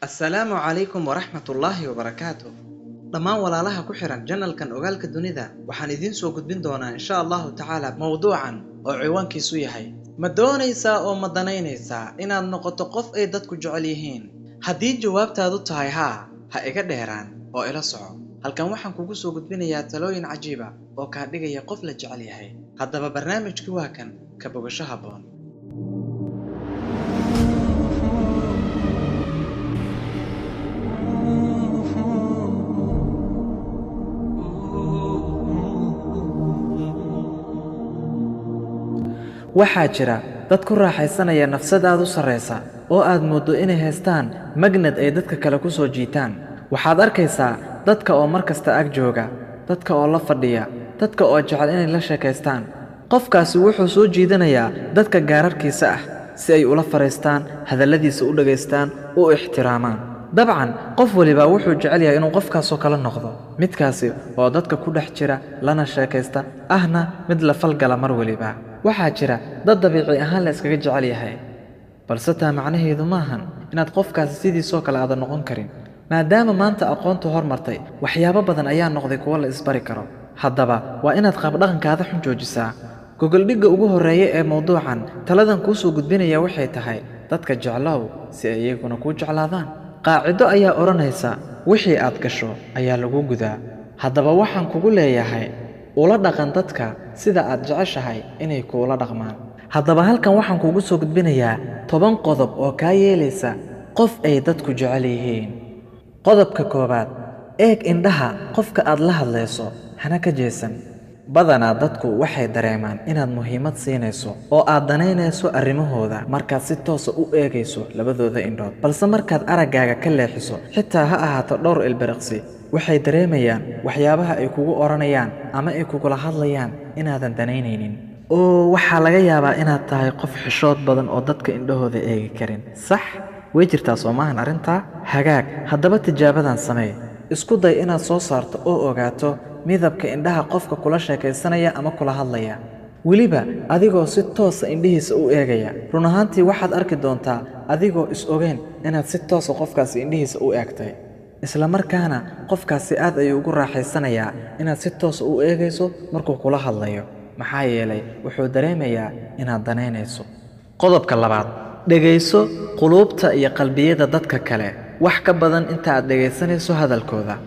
Assalaamu calaykum waraxmatullaahi wabarakaatuh. Dhammaan walaalaha ku xihan janalkan Ogaalka Dunida, waxaan idiin soo gudbin doonaa insha Allahu tacaala mowduucan oo ciwaankiisu yahay: ma doonaysaa oo ma danaynaysaa inaad noqoto qof ay dadku jecel yihiin? Haddii jawaabtaadu tahay haa, ha iga dheeraan oo ila soco. Halkan waxaan kugu soo gudbinayaa talooyin cajiiba oo kaa dhigaya qof la jecel yahay. Haddaba barnaamijki waa kan, ka bogasho habboon. Waxaa jira dad ku raaxaysanaya nafsad aad u sarraysa oo aad mooddo inay haystaan magnad ay dadka kale ku soo jiitaan. Waxaad arkaysaa dadka oo mar kasta ag jooga, dadka oo la fadhiya, dadka oo jecel inay la sheekaystaan. Qofkaasi wuxuu soo jiidanayaa dadka gaararkiisa ah si ay ula fadhiistaan, hadalladiisa u dhegaystaan, u ixtiraamaan. Dabcan qof waliba wuxuu jecel yahay inuu qofkaasoo kale noqdo, midkaasi oo dadka ku dhex jira, lana sheekaysta, ahna mid la falgala mar waliba. Waxaa jira dad dabiici ahaan la iskaga jecel yahay, balse taa macnaheedu maahan inaad qofkaasi sidiisoo kale aadan noqon karin. Maadaama maanta aqoontu hormartay, waxyaabo badan ayaa noqday kuwo la isbari karo. Haddaba waa inaad qaabdhaqankaada xun joojisaa. Gogoldhigga ugu horreeya ee mowduucan taladan kuu soo gudbinaya waxay tahay: dadka jeclow si ay iyaguna kuu jeclaadaan. Qaacido ayaa odhanaysa, wixii aad gasho ayaa lagu gudaa. Haddaba waxaan kugu leeyahay, ula dhaqan dadka sida aad jeceshahay inay kuula dhaqmaan. Haddaba halkan waxaan kuugu soo gudbinayaa 10 qodob oo kaa yeelaysa qof ay dadku jecel yihiin. Qodobka koowaad: eeg indhaha qofka aad la hadlayso, hana ka jeesan. Badanaa dadku waxay dareemaan inaad muhiimad siinayso oo aad danaynayso arrimahooda markaad si toosa u eegayso labadooda indhood, balse markaad araggaaga ka leexiso, xitaa ha ahaato dhowr ilbiriqsi, waxay dareemayaan waxyaabaha ay kugu odhanayaan ama ay kugula hadlayaan inaadan danaynaynin. Oo waxaa laga yaabaa inaad tahay qof xishood badan oo dadka indhahooda eegi karin. Sax way jirtaa, soo maahan arrintaa? Hagaag, haddaba tijaabadan samee. Isku day inaad soo saarto oo ogaato midabka indhaha qofka kula sheekaysanaya ama kula hadlaya, weliba adigoo si toosa indhihiisa u eegaya. Run ahaantii waxaad arki doontaa adigoo is ogeyn inaad si toosa qofkaasi indhihiisa u eegtay. Isla markaana qofkaasi aad ayuu ugu raaxaysanayaa inaad si toosa u eegayso markuu kula hadlayo, maxaa yeelay wuxuu dareemayaa inaad danaynayso. Qodobka labaad: dhegayso quluubta iyo qalbiyada dadka kale wax ka badan inta aad dhegaysanayso hadalkooda.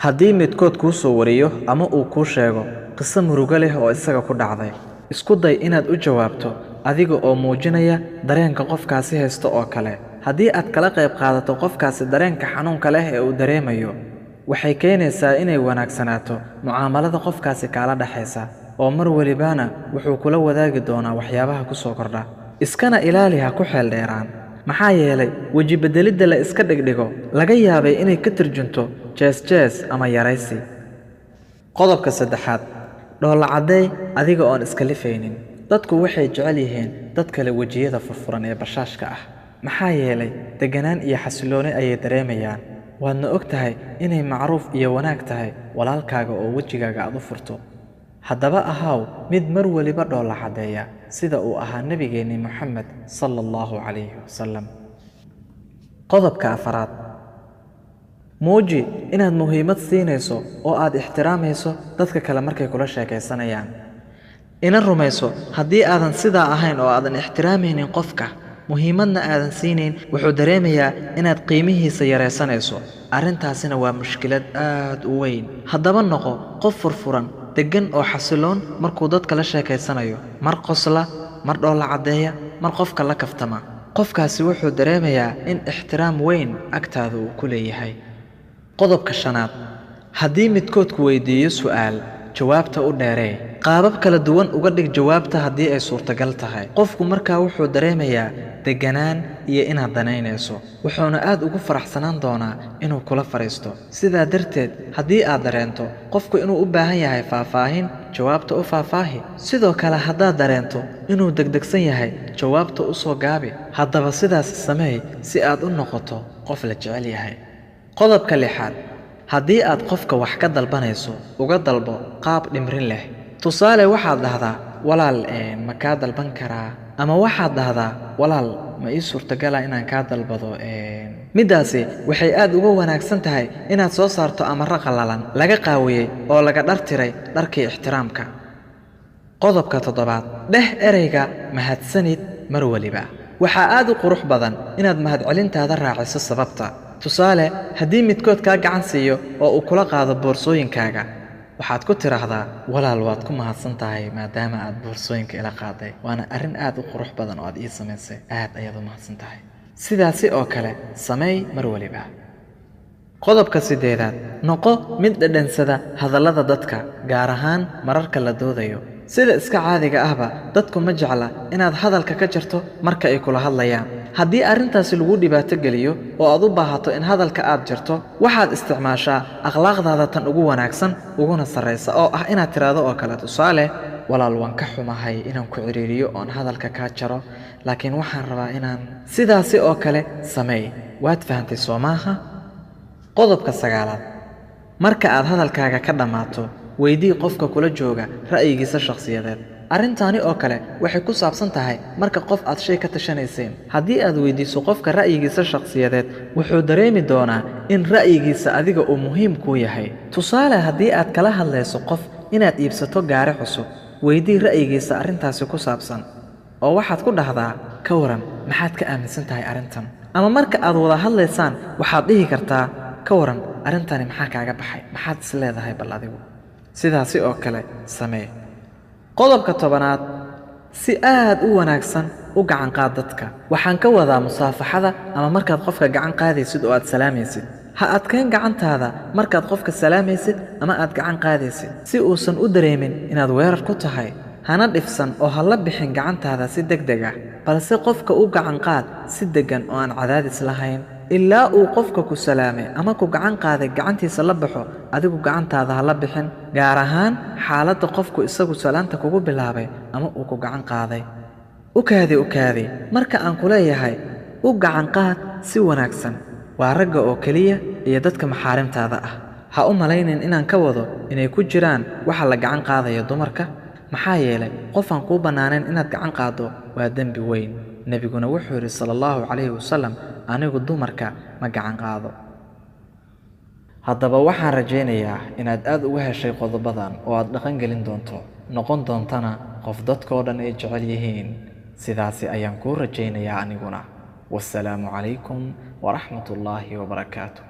Haddii midkood kuu soo wariyo ama uu kuu sheego qiso murugo leh oo isaga ku dhacday, isku day inaad u jawaabto adiga oo muujinaya dareenka qofkaasi haysto oo kale. Haddii aad kala qayb qaadato qofkaasi dareenka xanuunka leh ee uu dareemayo, waxay keenaysaa inay wanaagsanaato mucaamalada qofkaasi kaala dhexaysa, oo mar welibana wuxuu kula wadaagi doonaa waxyaabaha ku soo kordha. Iskana ilaali ha ku xeel dheeraan, maxaa yeelay weji beddelidda la iska dhigdhigo laga yaabay inay ka turjunto jees jees ama yaraysi. Qodobka saddexaad: dhoolla caddeey adiga oon iska lifaynin. Dadku waxay jecel yihiin dad kale wejiyada furfuran ee bashaashka ah, maxaa yeelay degganaan iyo xasillooni ayay dareemayaan. Waadna og tahay inay macruuf iyo wanaag tahay walaalkaaga oo wejigaaga aad u furto. Haddaba ahaaw mid mar weliba dhoolla caddeeya, sida uu ahaa nebigeennii Moxamed sala Allahu calayhi wasalam. Qodobka afaraad: muuji inaad muhiimad siinayso oo aad ixtiraamayso dadka kale markay kula sheekaysanayaan. Ina rumayso, haddii aadan sidaa ahayn oo aadan ixtiraamaynin qofka, muhiimadna aadan siinayn, wuxuu dareemayaa inaad qiimihiisa yaraysanayso. Arrintaasina waa mushkilad aad u weyn. Haddaba noqo qof furfuran, deggan oo xasiloon markuu dadka la sheekaysanayo, mar qosla, mar dhoolla caddeeya, mar qofka la kaftama. Qofkaasi wuxuu dareemayaa in ixtiraam weyn agtaada uu ku leeyahay. Qodobka shanaad: haddii midkood ku weydiiyo su'aal, jawaabta u dheeree. Qaabab kala duwan uga dhig jawaabta haddii ay suurtagal tahay. Qofku markaa wuxuu dareemayaa degganaan iyo inaad danaynayso, wuxuuna aad ugu faraxsanaan doonaa inuu kula fadhiisto. Sidaa darteed haddii aad dareento qofku inuu u baahan yahay faahfaahin, jawaabta u faahfaahi. Sidoo kale haddaad dareento inuu degdegsan yahay, jawaabta u soo gaabi. Haddaba sidaas sameey si aad u noqoto qof la jecel yahay. Qodobka lixaad: haddii aad qofka wax ka dalbanayso, uga dalbo qaab dhimrin leh. Tusaale, waxaad dhahdaa: walaal, ma kaa dalban karaa? Ama waxaad dhahdaa: walaal, ma ii suurtagala inaan kaa dalbado? Middaasi waxay aad uga wanaagsan tahay inaad soo saarto amarro qallalan, laga qaawiyey oo laga dhartiray dharkii ixtiraamka. Qodobka toddobaad, dheh ereyga mahadsanid mar waliba. Waxaa aad u qurux badan inaad mahadcelintaada raaciso sababta. Tusaale, haddii midkood kaa gacan siiyo oo uu kula qaado boorsooyinkaaga, waxaad ku tiraahdaa, walaal waad ku mahadsan tahay maadaama aad boorsooyinka ila qaaday, waana arrin aad u qurux badan oo aad ii samaysay, aad ayaad u mahadsan tahay. Sidaasi oo kale sameey mar waliba. Qodobka sideedaad, noqo mid dhadhansada hadallada dadka, gaar ahaan mararka la doodayo. Sida iska caadiga ahba, dadku ma jecla inaad hadalka ka jarto marka ay kula hadlayaan. Haddii arrintaasi lagu dhibaato geliyo oo aad u baahato in hadalka aad jarto, waxaad isticmaashaa akhlaaqdaada tan ugu wanaagsan uguna sarreysa, oo ah inaad tiraahdo oo kale, tusaale, walaal waan ka xumahay inaan ku ciriiriyo oon hadalka kaa jaro, laakiin waxaan rabaa inaan sidaasi oo kale sameey. Waad fahantay soo maaha? Qodobka sagaalaad, marka aad hadalkaaga ka dhammaato, weydii qofka kula jooga ra'yigiisa shakhsiyadeed. Arrintaani oo kale waxay ku saabsan tahay marka qof aad shay ka tashanayseen. Haddii aad weydiiso qofka ra'yigiisa shakhsiyadeed, wuxuu dareemi doonaa in ra'yigiisa adiga uu muhiim kuu yahay. Tusaale, haddii aad kala hadlayso qof inaad iibsato gaari cusub, weydii ra'yigiisa arrintaasi ku saabsan, oo waxaad ku dhahdaa, ka waran maxaad ka aaminsan tahay arrintan? Ama marka aad wada hadlaysaan, waxaad dhihi kartaa, ka waran arrintani maxaa kaaga baxay? Maxaad is leedahay bal adigu? Sidaasi oo kale samee. Qodobka tobanaad, si aad u wanaagsan u gacan qaad dadka. Waxaan ka wadaa musaafaxada ama markaad qofka gacan qaadaysid oo aad salaamaysid. Ha adkayn gacantaada markaad qofka salaamaysid ama aad gacan qaadaysid, si uusan u dareemin inaad weerar ku tahay. Hana dhifsan oo ha la bixin gacantaada si degdeg ah, balse qofka u gacan qaad si deggan oo aan cadaadis lahayn. Ilaa uu qofka ku salaamay ama ku gacan qaaday gacantiisa la baxo, adigu gacantaada ha la bixin, gaar ahaan xaaladda qofku isagu salaanta kugu bilaabay ama uu ku gacan qaaday. U kaadi, u kaadi. Marka aan ku leeyahay u gacan qaad si wanaagsan, waa ragga oo keliya iyo dadka maxaarimtaada ah. Ha u malaynin inaan ka wado inay ku jiraan waxa la gacan qaadayo dumarka, maxaa yeelay qof aan kuu bannaanayn inaad gacan qaaddo waa dembi weyn. Nebiguna wuxuu yidhi sala allahu calayhi wasalam, anigu dumarka ma gacan qaado. Haddaba waxaan rajaynayaa inaad aad uga heshay qodobadan oo aad dhaqan gelin doonto, noqon doontana qof dadkoo dhan ay jecel yihiin. Sidaasi ayaan kuu rajaynayaa aniguna. Wassalaamu calaykum waraxmatullaahi wabarakaatu.